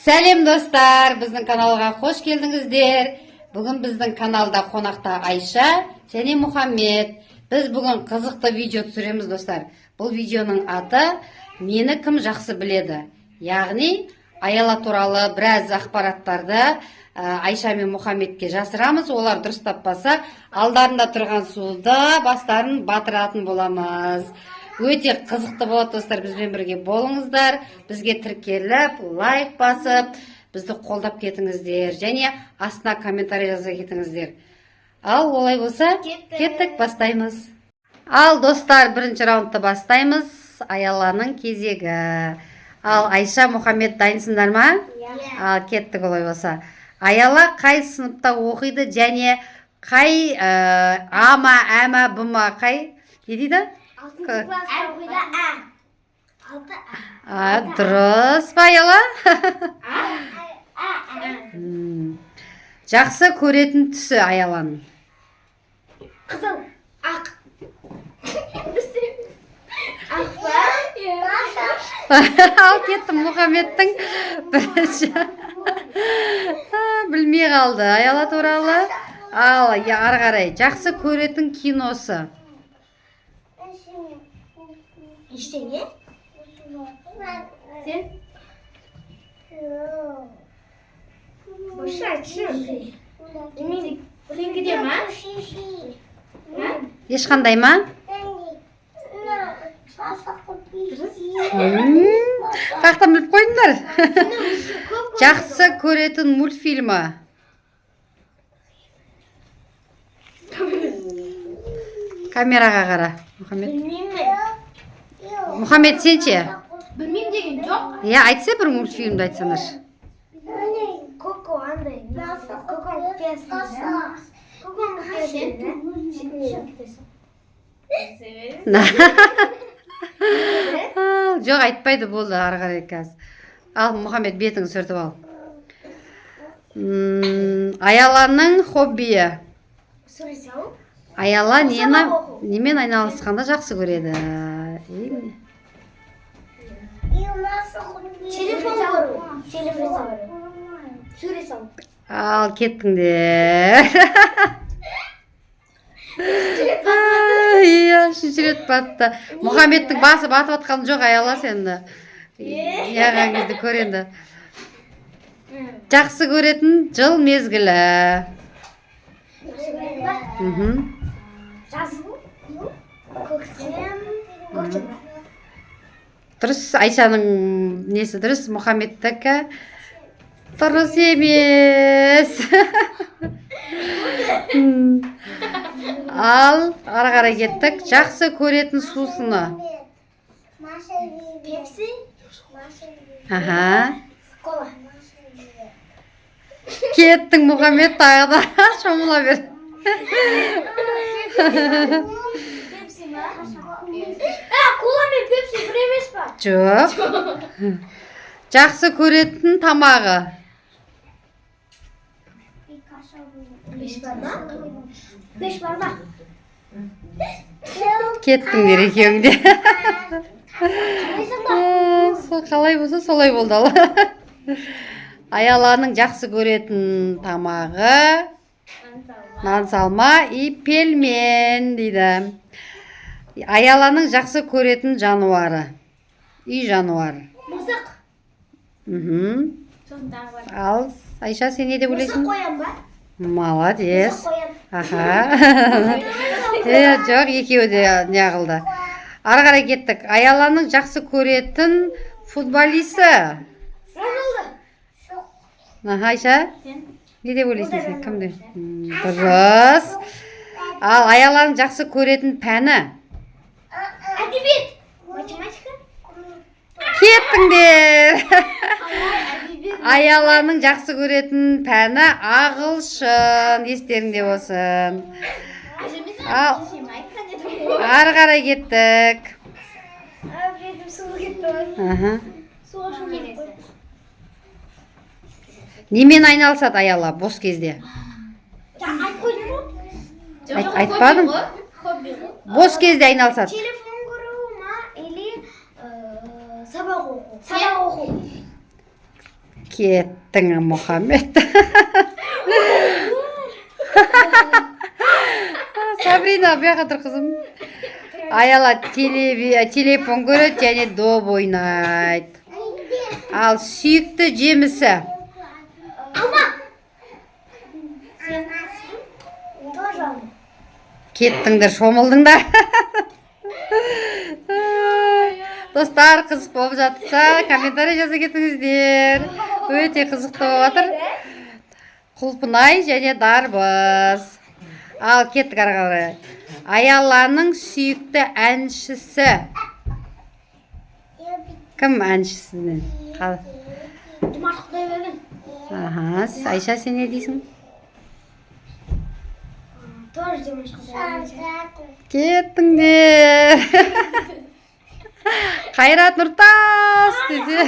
Сәлем, достар! Біздің каналға қош келдіңіздер. Бүгін біздің каналда қонақта Айша және Мұхаммед. Біз бүгін қызықты видео түсіреміз, достар. Бұл видеоның аты «Мені кім жақсы біледі?». Яғни Аяла туралы біраз ақпараттарды Айша мен Мұхаммедке жасырамыз. Олар дұрыс таппаса, алдарында тұрған суда бастарын батыратын боламыз. Өте қызықты болады, достар. Бізбен бірге болыңыздар. Бізге тіркеліп, лайк басып, бізді қолдап кетіңіздер және астына комментарий жаза кетіңіздер. Ал олай болса, Кеттік. Кеттік, бастаймыз. Ал, достар, бірінші раундты бастаймыз. Аяланың кезегі. Ал, Айша, Мұхаммед, дайынсыңдар ма? Иә. Ал, кеттік олай болса. Аяла қай сыныпта оқиды және қай А ма, Ә ма, Б ма, қай не дейді? Алтыншы класста оқиды, А. Алты А. А, дұрыс па, Аяла? А. А. Жақсы көретін түсі Аяланың? Қызыл. Ақ. Ақ па? Ал, кеттім. Мұхаммедтің бірінші. А, білмей қалды Аяла туралы. Ал, я, ары қарай, жақсы көретін киносы? Ештеңе. Сен? Бош айтшы. Сенікі де ма? Ешқандай ма? Дұрыс. Қаяқтан біліп қойдыңдар? Жақсы көретін мультфильмі? Камераға қара, Мұхаммед. Білмеймін. Мұхаммед, сен ше? Білмеймін деген жоқ. Иә, айтса, бір мультфильмді айтсаңдаршы. Коко андай. Коконың құпиясы. Коконың құпиясы. Ал, жоқ, айтпайды, болды, ары қарай қазір. Ал, Мұхаммед, бетіңді сүртіп ал. Аяланың хоббиі? Сурет салу. Аяла нені, Сабақ оқу. немен айналысқанды жақсы көреді? Телефон көру. Телефон көру. Сурет салу. Ал, кеттіңдер. Иә, үшінші рет батты. Мұхаммедтің басы батып жатқан жоқ. Аяла, сені неғылған кезде көр енді. Жақсы көретін жыл мезгілі? Жақсы көретін ба? Мхм. Жаз. Көктем. Көктем ба? Дұрыс, Айшаның несі дұрыс, Мұхаммедтікі дұрыс емес. Ал, ары қарай кеттік. Жақсы көретін сусыны? Пепси. Аха. Кола. Кеттің, Мұхаммед, тағы да шомыла бер. Пепси ма? А, кола мен пепси бір емес па? Жоқ. Жақсы көретін тамағы? Беш бармақ. Беш бармақ. Кеттіңдер екеуің де. Қалайсың ба? Сол қалай болса, солай болды. Ал, Аяланың жақсы көретін тамағы нан салма и пельмен дейді. Аяланың жақсы көретін жануары, үй жануары? Мысық. Сосын тағы бар. Ал, Айша, сен не деп Мысық, ойлайсың? қоян ба? Молодец. Мысық, қоян. Аха, жоқ, екеуі де неғылды. Ары қарай кеттік. Аяланың жақсы көретін футболисі? Роналду. Аха, Айша? Сен? Не деп ойлайсың сен, кімді? Дұрыс. Ал, Аяланың жақсы көретін пәні? Әдебиет. Математика. Кеттіңдер. Әдебиет. Аяланың жақсы көретін пәні ағылшын, естеріңде болсын. Ал, Кешем айтқан едім. ары қарай кеттік. Бетім суы кетті ғой. Аха. Суға шомылып Келесі. қой. Немен айналысады Аяла бос кезде? Жаңа айтып қойдым ғой. Айтпадың. Хобби ғой. Бос кезде айналысады. Телефон көру ма или сабақ оқу? Сабақ оқу. Кеттің, Мұхаммед. Сабрина, бұл жаққа тұр, қызым. Аяла телефон көреді және доп ойнайды. Ал сүйікті жемісі? Алма. Тоже алма. Кеттіңдер, шомылдыңдар. Достар, қызық болып жатса, комментарий жаза кетіңіздер. Өте қызықты болып жатыр. Құлпынай және дарбыз. Ал кеттік ары қарай. Аяланың сүйікті әншісі кім? Әншісінен? Димаш Құдайберген. Аха, Айша, сен не дейсің? Тоже Димаш Құдайберген. Кеттіңдер. Қайрат Нұртас десе.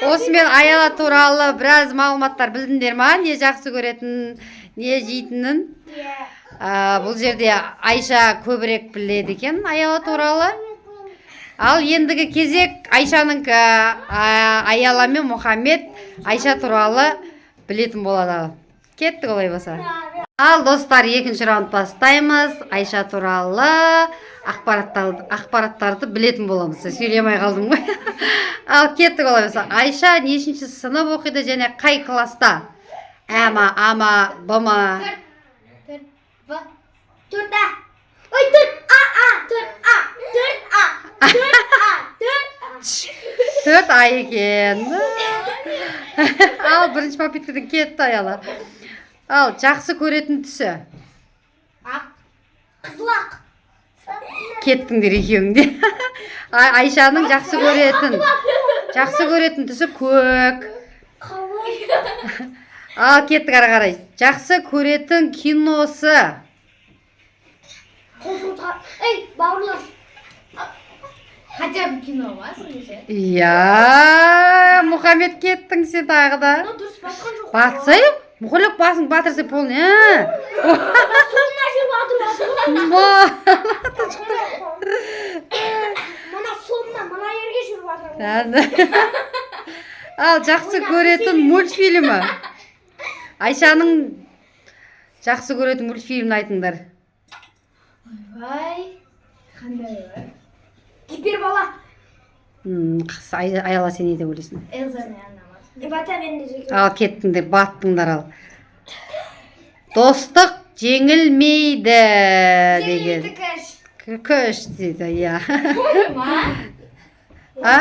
Осымен Аяла туралы біраз мағлұматтар білдіңдер ма? Не жақсы көретін, не жейтінін? Иә. Бұл жерде Айша көбірек біледі екен Аяла туралы. Ал ендігі кезек Айшанікі. Аяла мен Мұхаммед Айша туралы білетін болады. Ал кеттік олай болса. Ал, достар, екінші раунд бастаймыз. Айша туралы ақпараттарды білетін боламыз. Сөйлемей қалдым ғой. Ал кеттік олай болса. Айша нешінші сынып оқиды және қай класста? Ә ма, А ма, Б ма? 4 Б. 4 А. Ой, 4 А, А, 4 А, 4 А, 4 А, 4 А. 4 А екен. Ал бірінші попыткадан кетті Аяла. Ал жақсы көретін түсі? Ақ. Қызыл ақ. Кеттіңдер екеуің де. Айшаның жақсы көретін түсі көк. Ал кеттік ары қарай. Жақсы көретін киносы? Қол суытқа. Ей, бауырлар. Хотя бы кино ма сонда? Иә, Мұхаммед, кеттің сен тағы да. Ну, дұрыс батқан жоқ. Батсай, мұхалек, басың батырса полный, а? Соңына жеп батырып жатыр. Мына соңына, мына жерге жүріп жатыр. Ал жақсы көретін мультфильмі? Айшаның жақсы көретін мультфильмін айтыңдар. Ойбай. Қандай бар? Гипербала. Аяла, сен не деп ойлайсың? Эльза мен Анна ма? Бата мен де жеке. Ал кеттіңдер, баттыңдар. Ал достық жеңілмейді деген. Күш. Күш дейді, иә. Ма? А?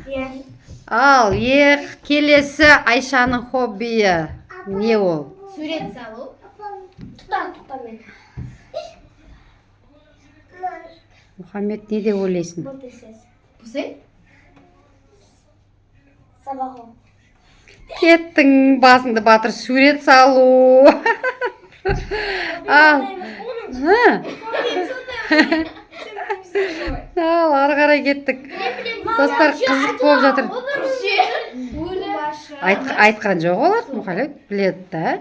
Иә. Ал келесі, Айшаның хоббиі не ол? Сурет салу. Тұта, тұта мен. Мұхаммед, не деп ойлайсың? Болды сіз. Бұсы? Сабақ оқу. Кеттің, басыңды батыр. Сурет салу. Ал Ы. Ал ары қарай кеттік, достар, қызық болып жатыр. Айтқан жоқ олар, мұхаммед біледі да.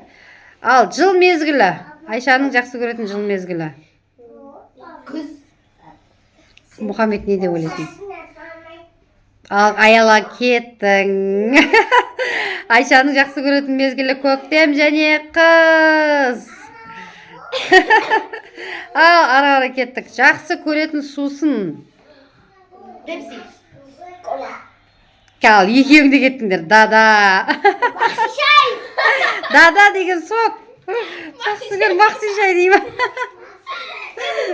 Ал жыл мезгілі, Айшаның жақсы көретін жыл мезгілі? Күз. Мұхаммед, не деп ойлайсың? Ал Аяла, кеттің. Айшаның жақсы көретін мезгілі көктем және қыс. Ал ары қарай кеттік. Жақсы көретін сусын? Пепси. Кола. Ал екеуің де кеттіңдер. Дада, дада деген сок жақсы көр. Мақси шай дей ма?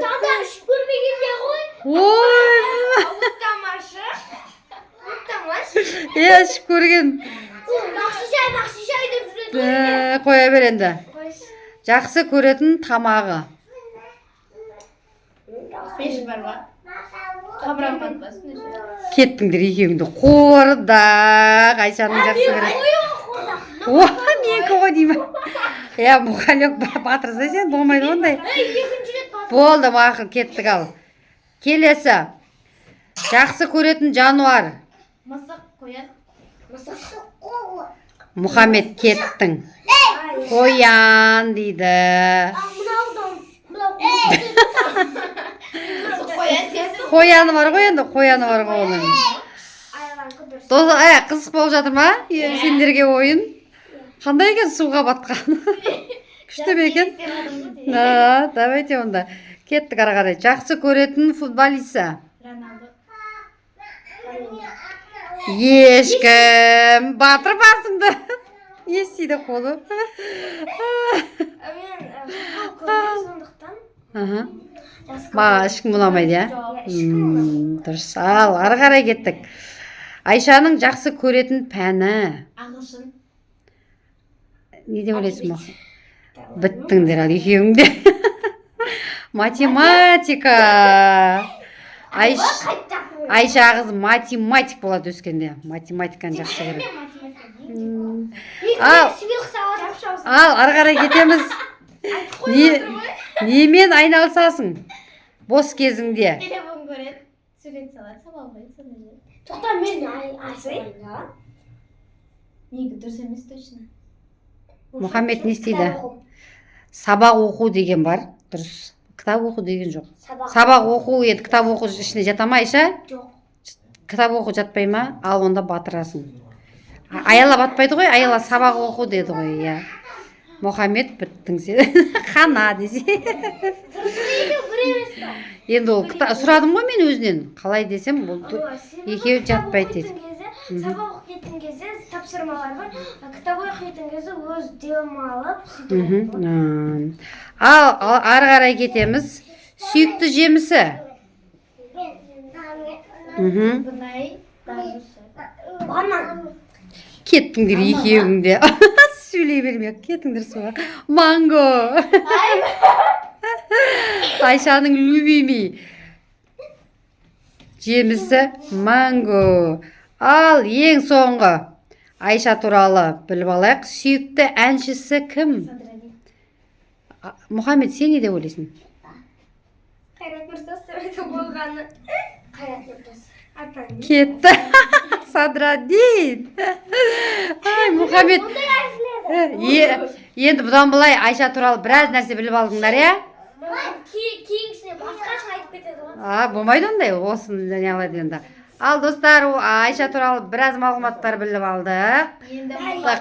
Дада ішіп көрмегенде ғой. Ой. Ұмыттамашы. Ұмыттамашы. Иә, ішіп көрген. Ол мақси шай, мақси шай деп жүреді ғой. Қоя бер енді. Жақсы көретін тамағы? Беш бар ма? Қабырғам батпасын. Кеттіңдер екеуің де. Қуырдақ Айшаның жақсы көретін. О, менікі ғой деймін. Иә, мұғалім, батырса, сен болмайды ондай. Екінші рет батыр. Болды, мақұл, кеттік. Ал келесі, жақсы көретін жануар? Мысық, қоян. Мұхаммед, кеттің. Қоян дейді. Мынаудан мынау. Мысық, қоян сияқты. Қояны бар ғой енді, қояны бар ғой оның. Аяғын дұрыс. Қызық болып жатыр ма сендерге ойын? Қандай екен суға батқан? Күшті ме екен? Да, давайте онда. Кеттік ары қарай. Жақсы көретін футболисі? Роналду. Ешкім. Батыр басыңды. Не істейді қолы? Мен футбол көрмеймін, сондықтан жақсы. Маған ешкім ұнамайды, иә? Иә, ешкім ұнамайды. Дұрыс. Ал, ары қарай кеттік. Айшаның жақсы көретін пәні? Ағылшын. Не деп ойлайсың, Мұха? Біттіңдер ал екеуің де. Математика. Айша қыз математик болады өскенде. Математиканы жақсы көреді. Ал, ал ары қарай кетеміз. Немен айналысасың бос кезіңде? Телефон көреді, сурет салады, сабақ оқиды, сондай же. Тоқта, мен айтайын. Неге дұрыс емес точно? Мұхаммед не істейді? Кітап оқу. Сабақ оқу деген бар, дұрыс. Кітап оқу деген жоқ. Сабақ. Сабақ оқу енді кітап оқу ішіне жата ма, Айша? Жоқ. Кітап оқу жатпай ма? Ал онда батырасың. Аяла батпайды ғой, Аяла сабақ оқу деді ғой, иә. Мұхаммед, біттің сен. Қана десе. Екеуі бір емес па? Енді ол сұрадым ғой мен өзінен. Қалай десем, бұл екеуі жатпайды дейді. Сабақ оқитын кезде тапсырмалар бар. Кітап оқитын кезде өз демалып сөйтіп оқиды. Ал ары қарай кетеміз. Сүйікті жемісі? Бұнай, дарбызшы. Банан. Кеттіңдер екеуің де. Сөйлей бермей кетіңдер суға. Манго. Айшаның любимый жемісі манго. Ал ең соңғы Айша туралы біліп алайық. Сүйікті әншісі кім? Садраддин. Мұхаммед, сен не деп ойлайсың? Қайрат Нұртас деп айтып болғаны. Қайрат Нұртас. Атаң. Кетті. Садраддин. Ай, Мұхаммед. Енді бұдан былай Айша туралы біраз нәрсе біліп алдыңдар, иә? Кейінгісіне басқасын айтып кетеді ғой. А, болмайды ондай, осыны не қылады енді. Ал достар, Айша туралы біраз мағлұматтар біліп алдық. Енді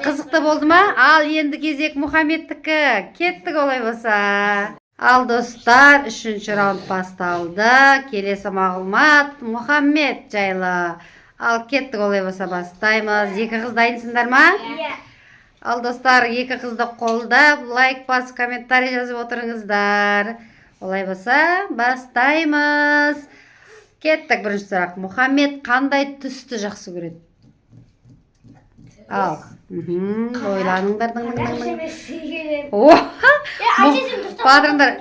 Қызықты болды ма? Ал енді кезек Мұхаммедтікі. Кеттік олай болса. Ал достар, үшінші раунд басталды. Келесі мағлұмат Мұхаммед жайлы. Ал кеттік олай болса, бастаймыз. Екі қыз дайынсыңдар ма? Иә. Ал достар, екі қызды қолдап, лайк басып, комментарий жазып отырыңыздар. Олай болса, бастаймыз. Кеттік, бірінші сұрақ. Мұхаммед қандай түсті жақсы көреді? Ал, ойланыңдар. Дың, дың, дың, дың. Сүйгенім. О, Е, Айша, сен дұрыстап батырыңдар.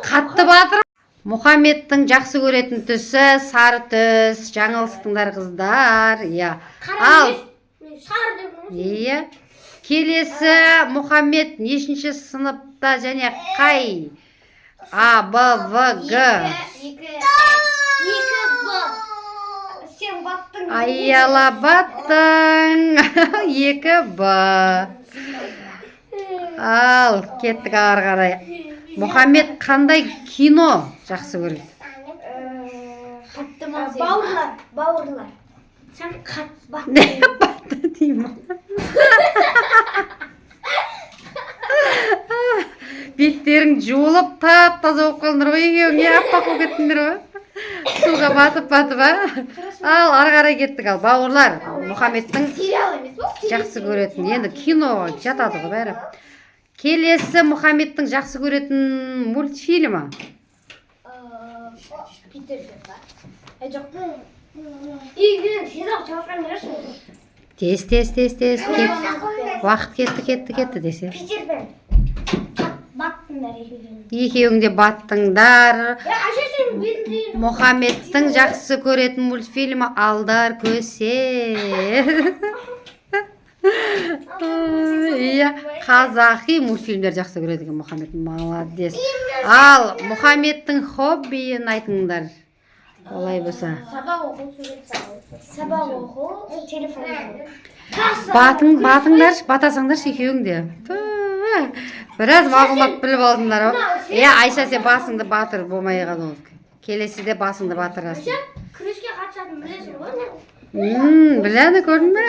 Қатты батыр. Мұхаммедтің жақсы көретін түсі сары түс. Жаңылыстыңдар, қыздар. Иә. Қара Ал, емес, мен сары деп тұрмын. Иә. Келесі, Мұхаммед нешінші сыныпта және қай? А, Б, В, Г. Екі. Екі Б. Сен баттың. Аяла, баттың. 2 Б. Ал, кеттік ары қарай. Мұхаммед қандай кино жақсы көреді? Қатты ма? Бауырлар, бауырлар. Сен қат баттың. Батты деймін. Беттерің жуылып, тап таза болып қалдыңдар ғой екеуің, не аппақ болып кеттіңдер ғой. Суға батып батып, а. Ал ары қарай кеттік. Ал бауырлар Мұхаммедтің Сериал емес бұл? жақсы көретін, енді киноға жатады ғой бәрі. Келесі, Мұхаммедтің жақсы көретін мультфильмі? Питер Пен ба? Жоқ. Егер тезірек жауап беріңдерші. Тез, тез, тез, тез кет. Уақыт кетті, кетті, кетті десе. Питер Пен. Баттыңдар екеуің. Екеуің де баттыңдар. Е, Айша, сен бетін түйін. Мұхаммедтің жақсы көретін мультфильмі Алдар Көсе. Иә, қазақи мультфильмдер жақсы көреді екен Мұхаммед. Молодец. Ал Мұхаммедтің хоббиін айтыңдар. Олай болса. Сабақ оқу, сурет салу. Сабақ оқу, телефон оқу. Батың, батыңдаршы, батасаңдаршы екеуің де. Ту, біраз мағлұмат біліп алдыңдар ғой. Иә, Айша, сен басыңды батыр, болмай қалды ол. Келесіде басыңды батырасың. Күреске қатысатынын білесің ғой. Біледі, көрдің бе?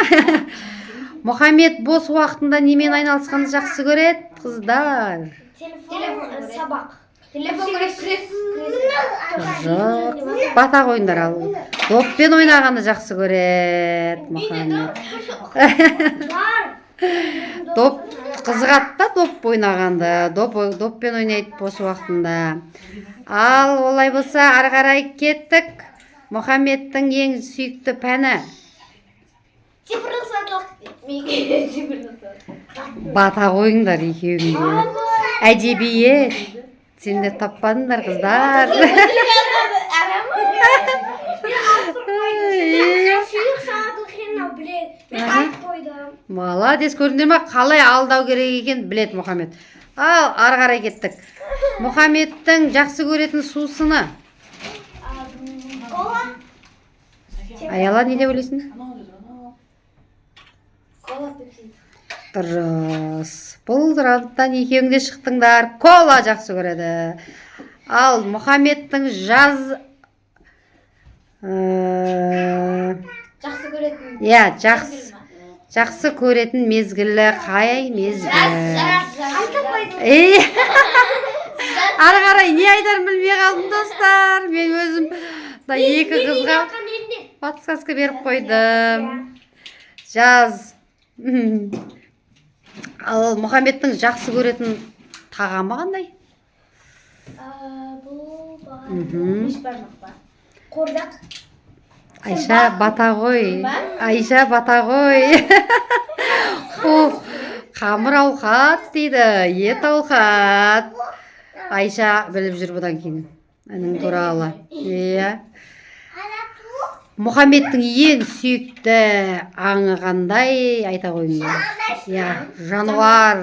Мұхаммед бос уақытында немен айналысқанды жақсы көреді, қыздар? Телефон, сабақ. Телефон көреді, күрес. Жоқ, бата қойыңдар. Ал доппен ойнағанды жақсы көреді Мұхаммед. Бар. Доп қызығады да, доп ойнағанды. Доппен ойнайды бос уақытында. Ал олай болса, ары қарай кеттік. Мұхаммедтің ең сүйікті пәні? Цифрлық сауаттылық. Цифрлық сауаттылық. Бата қойыңдар екеуің де. Әдебиет. Сендер таппадыңдар, қыздар. Цифрлық сауаттылық енді біледі. Мен айтып қойдым. Молодец, көрдіңдер ма, қалай алдау керек екенін біледі Мұхаммед. Ал ары қарай кеттік. Мұхаммедтің жақсы көретін сусыны? Кола. Аяла, не деп ойлайсың? Кола, пепси. Дұрыс. Бұл раундтан екеуің де шықтыңдар. Кола жақсы көреді. Ал Мұхаммедтің жаз Жақсы көретін. Иә, жақсы көретін мезгілі қай мезгіл? Айтып қойдым. Ей, ары қарай не айтарымды білмей қалдым, достар. Мен өзім мына екі қызға подсказка беріп қойдым. Жаз. Ал Мұхаммедтің жақсы көретін тағамы қандай? Бұл Бешбармақ па? Қуырдақ. Айша, бата ғой. Айша, бата ғой. О, қамыр ауқат дейді, ет ауқат. Айша біліп жүр бұдан кейін інің туралы. Иә. Мұхаммедтің ең сүйікті аңы қандай, айта қойыңдар. Иә, жануар.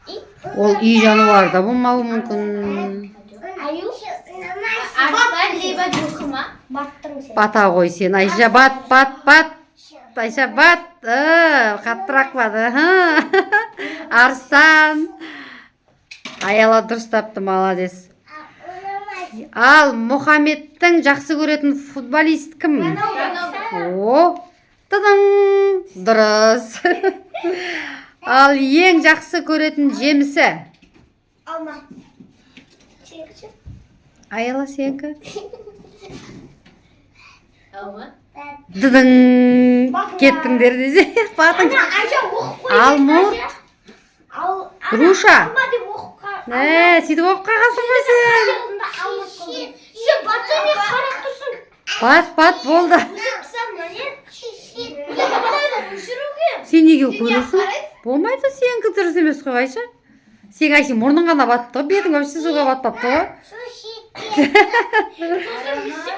Ит. Ол үй жануары да болмауы мүмкін. Аю. Арыстан либо жылқы ма? Баттың сен. Бата ғой сен, Айша, бат, бат, бат. Айша, бат. Қаттырақ бат. Аха. Арыстан. Аяла дұрыс тапты, молодец. Ал Мұхаммедтің жақсы көретін футболист кім? О, тыдың, дұрыс. Ал ең жақсы көретін жемісі? Алма. Сенікі ше? Аяла, сенікі? Алма. Дыдың, кеттіңдер десе. Батың. Ана, Айша, оқып қой. Алмұрт. Ал, ана, Груша. Алма деп оқып қа. Ә, сөйтіп оқып қалғансың ғой сен. Алмұрт. Сен батса, не қарап тұрсың? Бат, бат, болды. Өшіріп тастадым, не? Болмайды өшіруге. Сен неге көресің? Болмайды, сенікі дұрыс емес қой, Айша. Сен, Айша, мұрның ғана батты ғой, бетің вообще суға батпапты ғой. Сосын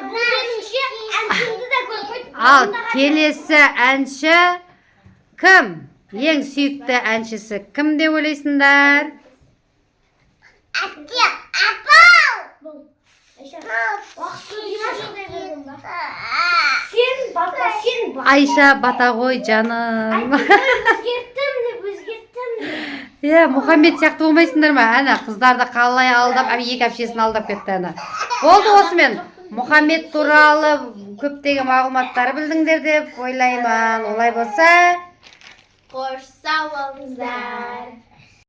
бұл меніңше әншімді де көріп қойды. Ал келесі әнші кім? Ең сүйікті әншісі кім деп ойлайсыңдар? Әке, апау! Бұл. Айша, уақыт жағдай бердім ба? Сен бата, сен бата. Айша, бата ғой, жаным. Өзгерттім деп, өзгерттім деп. Иә, Мұхаммед сияқты болмайсыңдар ма? Әне, қыздарды қалай алдап, екі әпшесін алдап кетті әне. Болды осымен. Мұхаммед туралы көптеген мағлұматтар білдіңдер деп ойлаймын. Олай болса, Қош, сау болыңыздар.